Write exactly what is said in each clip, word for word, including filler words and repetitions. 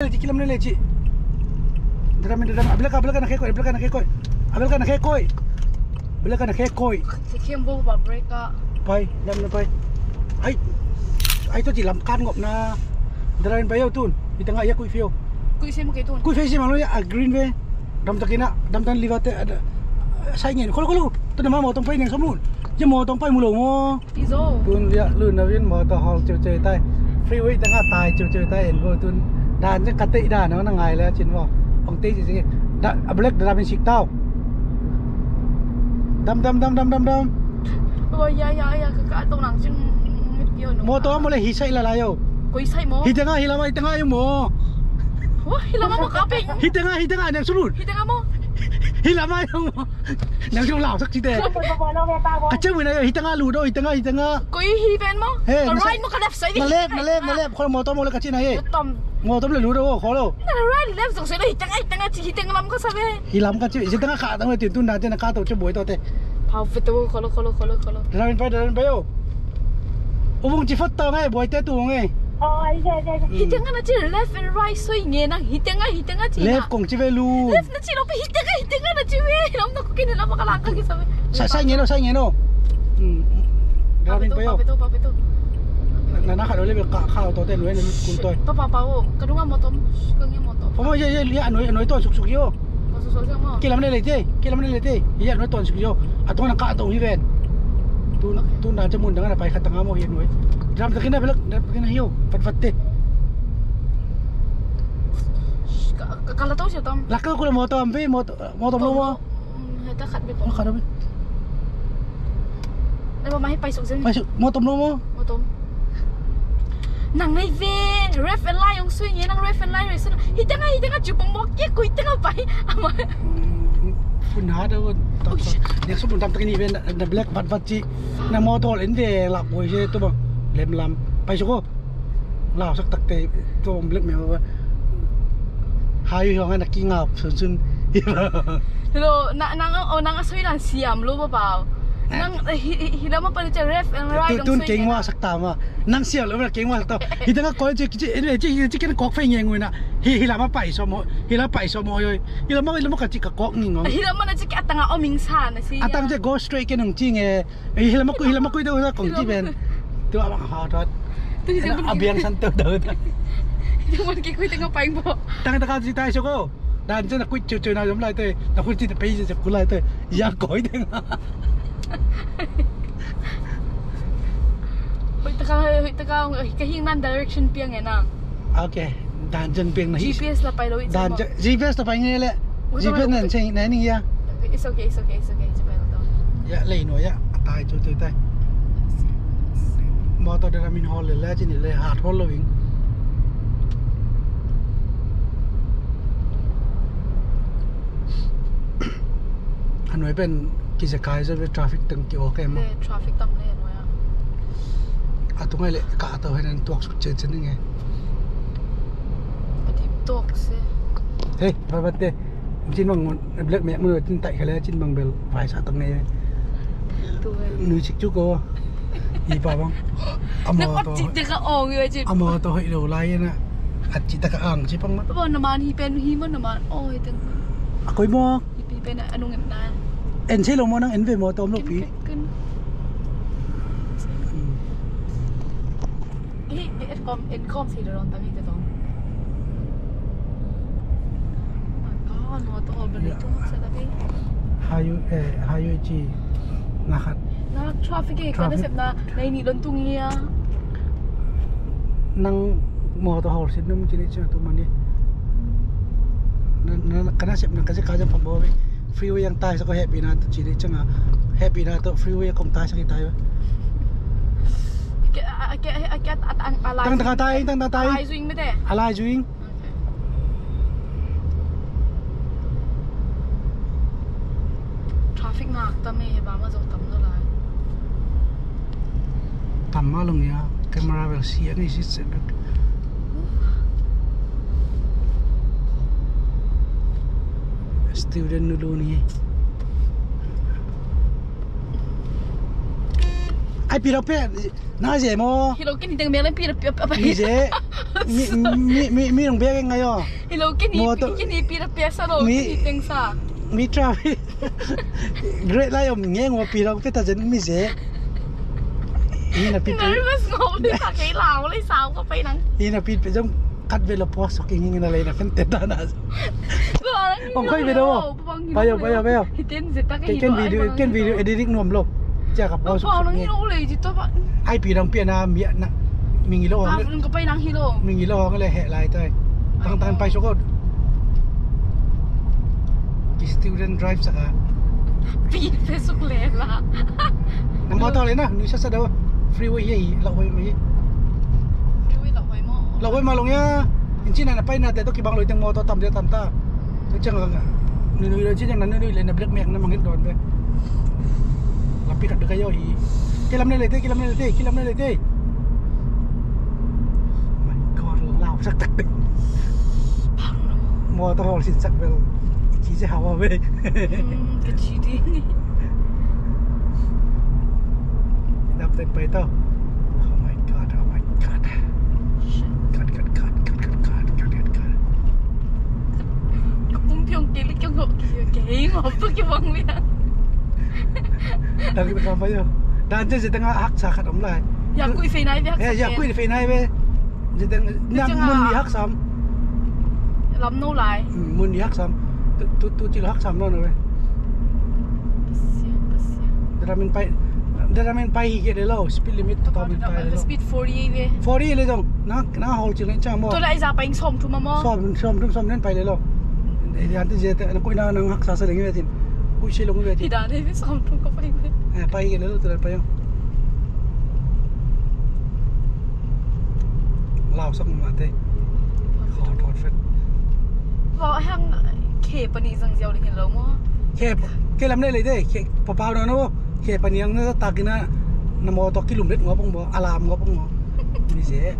Ci kilam ne le ci. Drum in drum. A belka, a belka na khekoi, a belka na khekoi. A belka na khekoi. A belka na khekoi. Ci kiam bo ba brake a. Pai, dam na pai. Ai. Ai to ci lam kan ngop na. Drum in pai yo tun. Itanga ya kui fio. Kui se mo ke tun. Kui fio se ma lo ya a green ve. Dam takina, dam tan liva te. Sai ngen, kholo kholo. Tun ma mo tong pai neng som lun. Ci mo tong pai mu lo mo. Izo. Tun ya lu na vin mo to hol ciu ciu tai. Freeway tanga tai ciu ciu tai en bo tun. Dan ciang ka tei dan na ngai le cin mo. Ong tei ci ci. Da, a belek da min sik tau. Dam dam dam dam dam dam. Oh ya ya ya ka ka tong nang cing. Mo to mo le hi sai la la yo. Koi sai mo. Hi tanga hi lama hi tanga yo mo. Wah, hi lama mo ka ping. Hi tanga hi tanga nang sulun. Hi tanga mo. Hi lama yo mo. Nang sulun lau sak ci te. Ka ceu na yo hi tanga lu do hi tanga hi tanga. Koi hi ven mo? He, ka right mo ka left side. Na left, na left, na left. Khol motor mo le ka cina he. Tom. Motor le lu do kholo. Na right left zong se le hi tanga hi tanga ci hi tanga lam ka sa ve. Hi lam ka ci hi tanga ka tang ve tin tun na te na ka to ce boi to te. Pau fe to kholo kholo kholo kholo. Dara min pai, dara min pai yo. U vung ci fot to ngai boi te tu ngai. Hi tanga na ci left and right soi nge nang hi tanga hi tanga ci. Left kong ci ve lu. Left na ci lo pe hi tanga hi tanga na ci ve. Lam na Kini lama ka lang ka kisa. Sai, sai ngen o, sai ngen o. Hmm. Dara min pai yo. Papeto, papeto. Na, na khat o le ka, ka to te nuai na lut kun toi. Pa, pa, pa o. Ka dunga motom. Ka nge motom. Pa, pa, ya, ya, ya, nuai, nuai ton suk suk yo. Ka suk suk mo. Kilam ne le te, kilam ne le te. Ya, nuai ton suk yo. A tong na ka to hi ven. Tun, tun dan ce mun dang na pai khat tanga mo hi nuai. Dram takina belak, dram takina hi yo. Fat fat te. Ka, ka, ka la to sia tom. La ka kula motom ve, motom, motom lo mo. Hmm, heta khat bek. Oh, khat bek. Nai ba mai pai suk zen. Pai suk, mo tom lo mo. Mo tom. Nang nai ve, ref and line ong sui nge, nang ref and line ref. Hi tanga, hi tanga, cupang mo kia, kui tanga pai. Ama. Hmm, fun ha da. Ui, shit. Nek su pun tam tak ni ve, na black vat vat ci. Na motor in ve, lak boi se tu bang. Lem lam. Pai suk o. Lau sak tak te tu om lek me ba. Hai hong na ki ngap sun sun. Lo na nang o nang a soi lan siam lo ba ba. Nang hi hi la ma pa ce ref and right. Tun keng wa sak ta ma. Nang siam lo na keng wa sak ta. Hi tanga koi ci ci ci ci ken kok fei ngeng na. Hi hi la ma pai so mo. Hi la pai so mo yoi. Hi la ma hi la ma ka ci ka kok ngeng. Hi la ma na ci ka tanga o ming sa na si. Atang ce go straight ken nong ci nge. Ei, hi lama kui, hi lama kui dau da kong ci ben. Tu abang ha tot. A biang san tu dau da. Tu man ki kui tengah paing bo. Tang taka ci tai soko. Dan ci na kui ciu ciu na yom lai te. Na kui ci te pei ci ku lai te. Ya koi tengah. Hoi taka, hoi taka, ka hing nan direction piang e na. Ok. Dan cen piang na hi. G P S la pai lo i. Dan cen, G P S la pai nge le. G P S nan cen na ni ya. It's okay, it's okay, it's okay. Ci pai lo to. Ya lei no ya. Tai tu tu tai. Motor dara min hol le la cin le hat hol lo wing. Anoi pen ki se kai so traffic teng ki ok em. Traffic tam le no ya. A tu ngai le ka to hen tuak suk cen cen nge. Ka dim tuak se. Hei, ba ba te. Cin bang black me mun tin tai kale cin bang bel vai sa tang nge. Tu ngai. Nui sik cu ko. Hi pa bang. Amo to. Ci te ka ong yo cin. Amo to hoi lo lai na. A ci ta ka ang ci pang ma. Ba na man hi pen hi ma na man. Oi teng. A koi mo. Hi pi pen a nung em na. En se lo mo nang en ve mo tom lo pi. Hi, en kom, en kom si dong tami te dong. Ka no to ol beli tu sa tapi. Hayu eh hayu ci na khat. Na traffic eh kana sep na na ini don tung ya. Nang mo to hol sin num cini cina tu mani. Na kana sep na kasi kaja pambawi. Freeway yang tai sa ko happy na to ciri canga happy na to freeway kong tai sa ki tai. Tang tang tai tang tang tai. Alai zwing mete. Alai zwing. Traffic ngak tam e ba ma zong tam zo lai. Tam ma lung ya camera bel si ani si se bek. Student nulu ni. Ai pi lo pe. Na ze maw? Hi lo, ken hi teng bek leng pi na pia, pia, pia. Mi ze. Mi, mi, mi, mi nong bek eng ngai aw. Hi lo, ken hi, maw to, ken hi pi na pia sa lo, mi, ken hi teng sa. Mi traffic. Great lai om ngeng maw, pi lo pia ta zen mi ze. Hi na pi pi. Nervous ngau le ta kei lau le sau ka pai nang. Hi na pi pi zong kat ve lo pua sok ing ing na le na fen te ta na. Ong khoi ve do. Payo, payo, payo. Ken video, ken video editing nuam lo. Cia ka pau suk suk ni. Ai pi dang pian a mi na. Mingi lo hong. Ka pai nang hi lo. Mingi lo hong le he lai tai. Tang tang pai suk out. Ki student drive saka. Pi fe suk le la. Na motor le na, nui sa sa do. Freeway hi, la hoi mai. Freeway la hoi mo. La hoi ma long ya. In China na pai na te to kibang lo iteng motor tam dia tam ta. Tua ciang a nunui lo ci ciang na nunui le na black mek na mangit dawn ve. Lampi khat bek a yaw hi. Kilam ne le te, kilam ne le te, kilam ne le te. My God, lau sak tak te. Motor hol sin sak bel. Ci ci hawa ve. Ka ci ding. Dam ten pai to. Oh my God, oh my God. Cut, cut, cut. Ka pum piong ke li kiong ho ke ke hei ngom to ke bang lia. Dak ka pa yo. Dan ce ce tanga haksa khat om lai. Ya kui fei nai ve haksa. Eh, ya kui fei nai ve. Ziteng nak mun ni haksam. Lam no lai. Mun ni haksam. Tu tu tu cil haksam no no ve. Deramin pai, deramin pai hi ke de lo. Speed limit tu tamin pai de lo. Speed forty ve. Forty le dong. Na na hol cil ni chamo. Tu lai za pai som tu mamo. Som som tu som nen pai de lo. Dia ti zete na kui na nang haksa sa lengi ve tin. Kui si longi ve tin. Tidak ada ve som tu ko pai ve. Eh pai ke de lo tu lai pai yo. Lau sak mah te. Thawt thawt fet. Vawh hang khe panih zang ziau ding hi lo maw? Khe khe lam nei lei te khe papau na no khe panih ang na tak ina na maw tawh kilum let ngawp ang maw alam ngawp ang maw? Mi se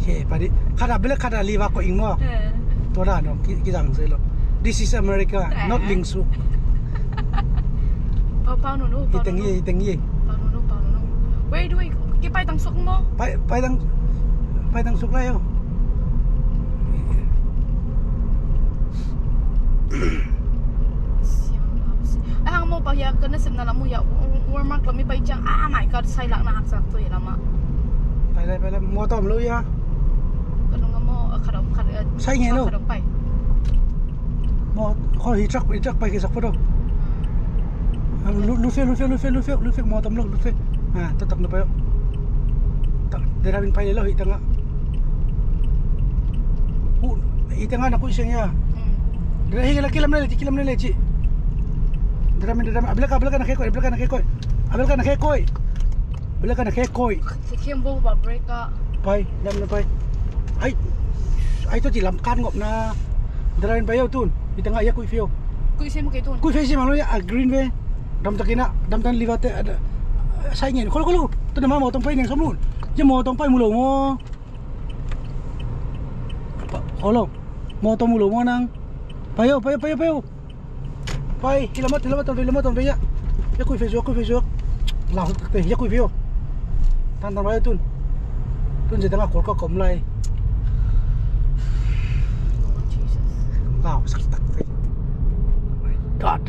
khe panih khat a bel khat a liva ko ing maw? Tua dan dong kizang se lo. This is America, not Lingsu. Pau pau no no. Iteng ye iteng ye. Pau no no pau no no. Wait wait. Kipai tang suk mo. Pai pai tang pai tang suk lai yo. Ahang mo pa ya kana sem na lamu ya. Warmark lami pai chang. Ah my God, sai lak na hak sak tu ya lama. Pai lai pai lai mo tom lo ya. Kanung mo khat om khat. Sai nge no. Khat om pai. Maw khaw hi trak hi trak pai kisak photo. Lu lu fe lu fe lu fe lu fe lu fe maw tam lo lu fe. Ha tatak na pai. Tak dera bin pai le lo hi tanga. Hu hi tanga na kui seng ya. Dera hi la kilam le ci kilam le ci. Dera min dera min abla ka abla ka na khe koi abla ka na khe koi. Abla ka na khe koi. Abla ka na khe koi. Khe khe bo ba break a. Pai dam na pai. Ai ai to ci lam kan ngop na. Dera bin pai yo tun. Hi tanga ya kui fio. Kui se mo ke tun. Kui fe se ma lo ya a green ve. Dam takina dam tan liva te. Sai ngen khol khol. Tu na ma mo tong pai neng som lun. Ya mo tong pai mu lo mo. Khol lo. Mo tong mu lo mo nang. Pai yo pai yo pai yo pai yo. Pai, hi lamat, hi lamat, hi lamat, hi lamat, ya. Ya kui fe zuak, kui fe zuak. Lau sak takte, ya kui fe yo. Tan tan bai tun. Tun zia tanga kol ka kom lai. Lau sak takte. My God.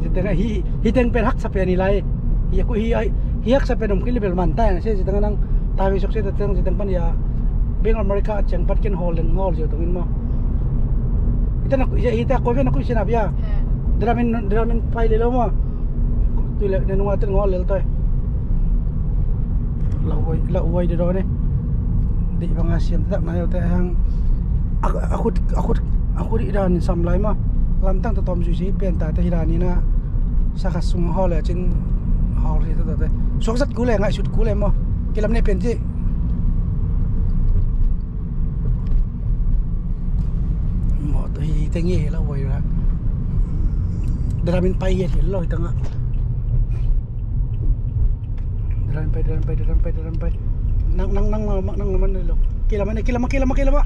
Zia tanga hi, hi teng pen haksa pen hi lai. Hi a kui hi ai, hi haksa pen om kili bel man tai na se zia tanga nang. Tai ve sok se ta teng zia teng pan ya. Bank of America ciang pat ken hol leng hol zia tong in ma. Ita na kui, ita koi ve na kui sinap ya. Deramin deramin pai le lo ma. Tui le ne nunga ten ngol lel toi. La uai la uai de do ne. Di banga siam tak na yo te hang. Akut akut akut i dan sam lai ma. Lamtang ta tom sui si pen ta te hi dan ni na. Saka sung hol le cin hol si ta te. Suak zat ku le ngai sut ku le ma. Kilam ne pen ci. Maw tu hi teng hi la uai la. Deramin pai hi lo hi tanga. Deramin pai deramin pai deramin pai deramin pai. Nang nang nang nang nang man lo. Kilama ne kilama kilama kilama.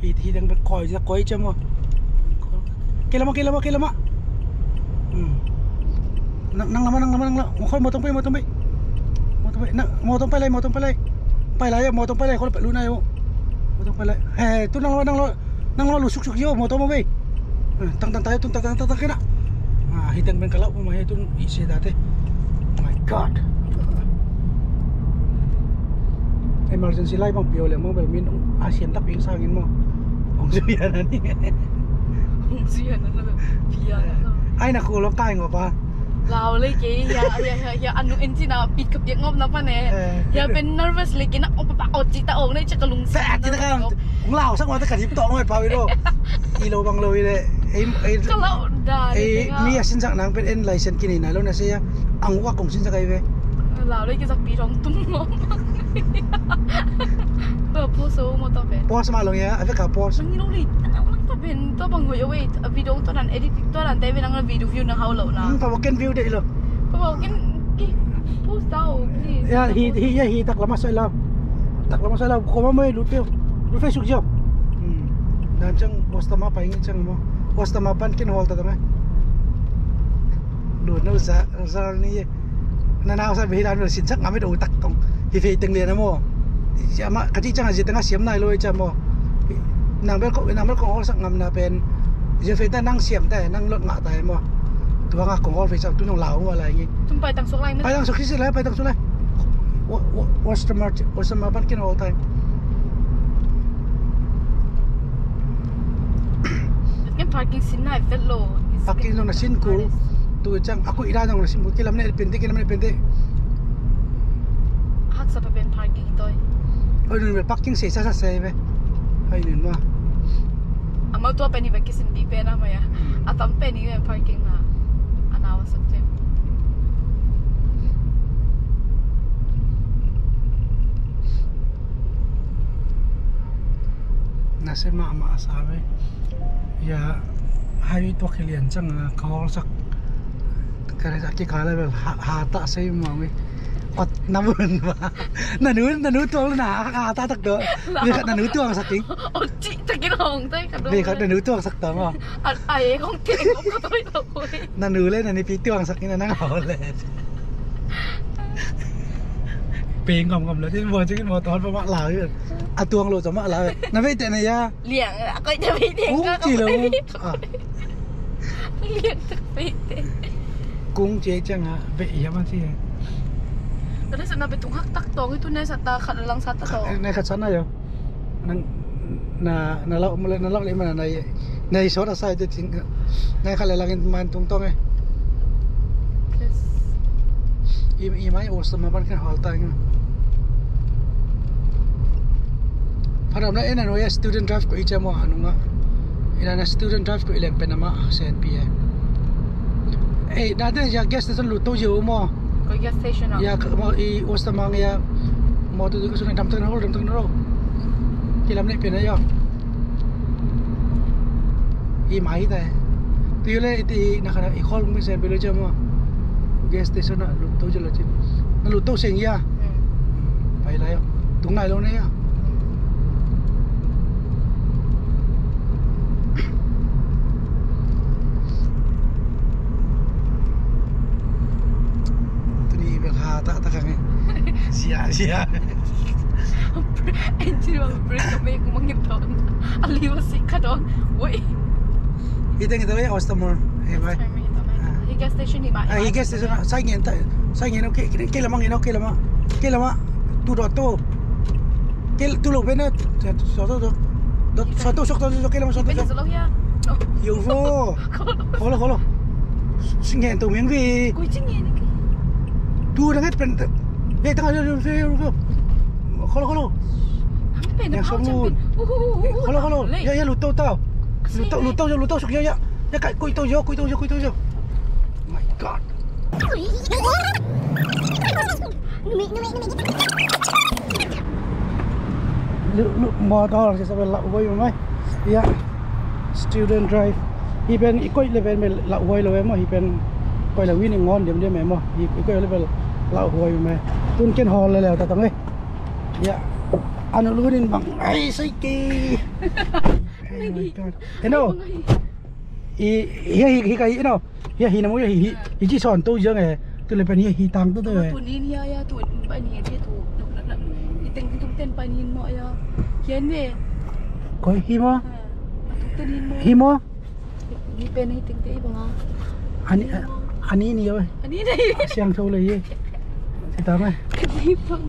Hi hi teng pai koi ja koi ja mo. Kilama kilama kilama. Nang nang lama nang lama nang lama. Mo khol mo tong pai mo tong pai. Ka bai, na, mawtaw pai lai, mawtaw pai lai. Pai lai, mawtaw pai lai, khol pai lu nai o. Mawtaw pai lai. He, tu nang lo, nang lo, nang lo lu suksuk yo, mawtaw mo bei. Tang, tang, tang, tang, tang, tang, tang, kena. Ah, hi teng ben kalau pun mai tu isi date. My God. Emergency lai bang pio le mong bel min a siam tak ping sangin mo. Ong suya na ni. Ong suya na na pia na. Ai na ku lo kai ngo pa. Lau lei kei, hia, hia, hia, hia, anu engine a pit ka piak ngop na pa ne. Eh. Hia pen nervous lei kei na, o pa pa, o ci ta ong nei, ci ka lung sa. Ci ta ka, ong lau sa ngop ta ka dip tong ngoi pa wi lo. I lo bang lo i le. Ei, ei, ka lau da lei ei, kei nga. Mi a sin sak nang pen en license kini na lo na se ya. Ang wa kong sin sak ai ve. Lau lei kei sak pi rong tum ngop. Ba po so mo to pen. Pause ma long ya, a ve ka pause. Ang lo lei, ang pa pen to bang ngoi wait. A video to nan edit to nan te pen ang video view na hau lo na. Hmm, pa wa ken view de lo. Ka bawkin, eh, post tau, please. Ya, hi, hi, ya, hi, tak lama sai la. Tak lama sai la, koma mai lut peuh. Lut peuh suk jam. Hmm. Dan ciang, Ostama pai ngi ciang mo. Ostama pan kin hol ta dang ai. Lut na usa, usa ni ye. Na na usa behilan mo sin ciang amit o tak tong. Hi fei teng lian mo. Siama, kati ciang a zi teng a siam nai lo i ciang mo. Nang bel ko, nang bel kong hol sak ngam na pen. Zi fei ta nang siam ta, nang lot ngah ta mo. Tua nga kong hol fei sak tu nong lau mo lai ngi. Tum pai tang suk lai na. Pai tang suk sisi lai, pai tang suk lai. Wa, wa, Ostama, Ostama pan kin hol ta. Ngen parking sin nai vet lo. Parking zong na sin kul. Tu ciang, aku ira zong na sin kul. Kilam ne pente, kilam ne pente. Haksa pa pen parking toi. Oi, nun bel parking se sa sa se ve. Hai nun ma. Amau tua pen hi ve kisin bi pen a maya. A tam pen hi ve parking na. A nawa sak ciang. Na se ma ma sa ve. Ya, hai tua kilian ciang a ka hol sak. Ka re sa ki ka level ha, ha ta sei ma mi. Ot na mun ba. Na nu, na nu tuang na ha, ha ta tak do. Ve khat na nu tuang sak king. Ot ci tak kin hong tai ka do. Ve khat na nu tuang sak ta ma. At ai hong te hong ka toi lo koi. Na nu le na ni pi tuang sak king na nang hol le. Pe ngam ngam le tin mo ci kin mo ton pa ma la. A tuang lo ca ma la. Na ve te na ya. Liang a koi ta ve te. Ung ka ci lo. Ka koi. Ah. Lian tak pite. Kung cie ciang a be ia ma cie. Tadi sana betung hak tak tong itu ne sata khat lang sata tong. Ne khat sana yo. Nang na na lau mula na lau le mana na ye. Na i sot asai te ting. Na khat le langin man tung tong eh. Yes. I i mai Ostama pan kan hol ta ing. Pharam la ena noya student drive ko i cemo anunga. Ina na student drive ko i leng pen ama sen pi e. Ei, na te ya gas station lut to yo mo. Ko gas station a. Ya ka mo i Ostama ya. Mo tu tu ka suna dam tang ro, dam tang ro. Kilam ne pen ya. I mai ta. Tu le i ti na kana i khol mi sen pi lo cemo. Gas station a lut to yo lo cin. Na lut to seng ya. Pai lai tung nai lo ne ya. Tuni bel ha ta ta kang e. Sia sia. Engine bang brake ka mek mangit ton. Ali wa sik ka ton. Woi. Iteng iteng ya Ostama. Hey bai. Hi gas station ni ma. Ah, hi gas station. Sai ngen ta. Sai ngen okay. Kila mang ngen okay lama. Kila ma. Tu dot tu. Kila tu lo bena. Soto tu. Dot soto soto soto kila ma soto. Bena soto. Solo ya. Yung fo. Kolo kolo. Singen tu ming vi. Kui singen. Tu danget pen. Be tang ayo yung fo. Kolo kolo. Yang somun. Kolo kolo. Ya ya luto tau. Luto luto yo luto suk yo ya. Ya kai kui to yo kui to yo kui to yo. My God. Motor sa sabi la uboy mo mai. Ya. Student drive. Iben ikoy le ben me la uboy lo mo iben koy la wini ngon dem dem mo. Ikoy le ben la uboy mo. Tun ken hol le le ta tang eh. Ya. Anu lunin bang ai sai ki. Oh my God. Eno. I hi hi hi kai eno. Hi hi na mu hi hi. Hi ji son to jang eh. Tu le pen hi, hi tang tu tu e. Tu nin ya ya tu, pai ni ya tu. Hi teng tu ten pai nin mo ya. Hian ve. Koi hi mo? Ha. Tu ten nin mo. Hi mo? Hi pen hi teng te i bang a. Ani, ani ni oi. Ani ni. Siang tho le hi. Si ta mai. Hi bang.